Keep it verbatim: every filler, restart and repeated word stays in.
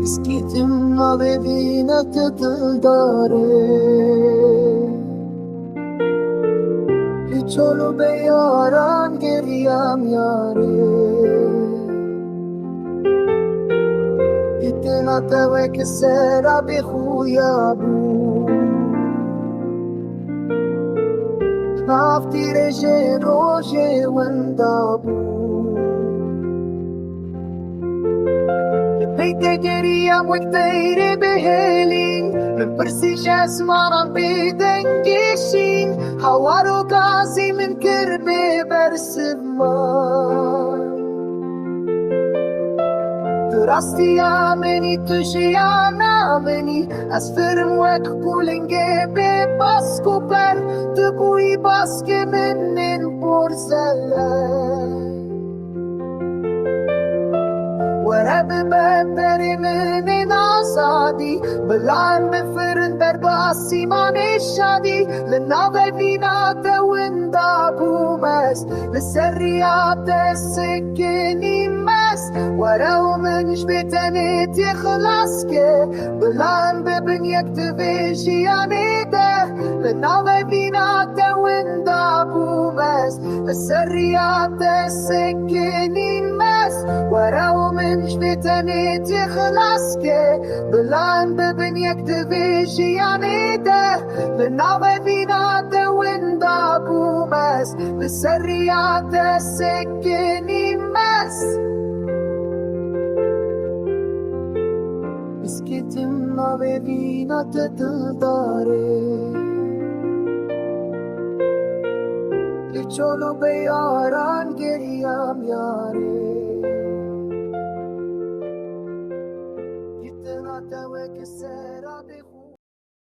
Eskîtim navê vîna te dildarê. Li çol û beyaran geriyam yarê. Dîtina te wek serabê xuya bû. Nav tîrê jê rojê winda bû. Li pey te geriyam wek teyrê bihêlîn. Min pirsî ji esmanan bêdeng gişîn. Hawar û gazî min kir bê bersivman. Tu rastiya min î, tu jiyana min î. Ez firim wek qûlingê bê bask û per. Tu bûyî baskê min ên porzelay. Were bibe berê min ên azadî. Bilan bifirin ber bi asîmanê şadî. Li navê vîna te winda bûm ez. Li ser riya te sekinîm ez. Were û min ji bê tenêtiyê xilas ke. Bilan bibin yek di vê jiyanê de. Li navê vîna te winda bûm ez. Li ser riya te sekinîm ez. Were û min ji vê tenêtiyê xilas ke. Bilan bibin yek di vê jiyanê de. Li navê vîna te winda bûm ez. Li ser riya te sekinîm ez. Eskîtim navê vîna te dildarê. Li çol û beyaran geriyam yarê. Dîtina te wek serabê xwe.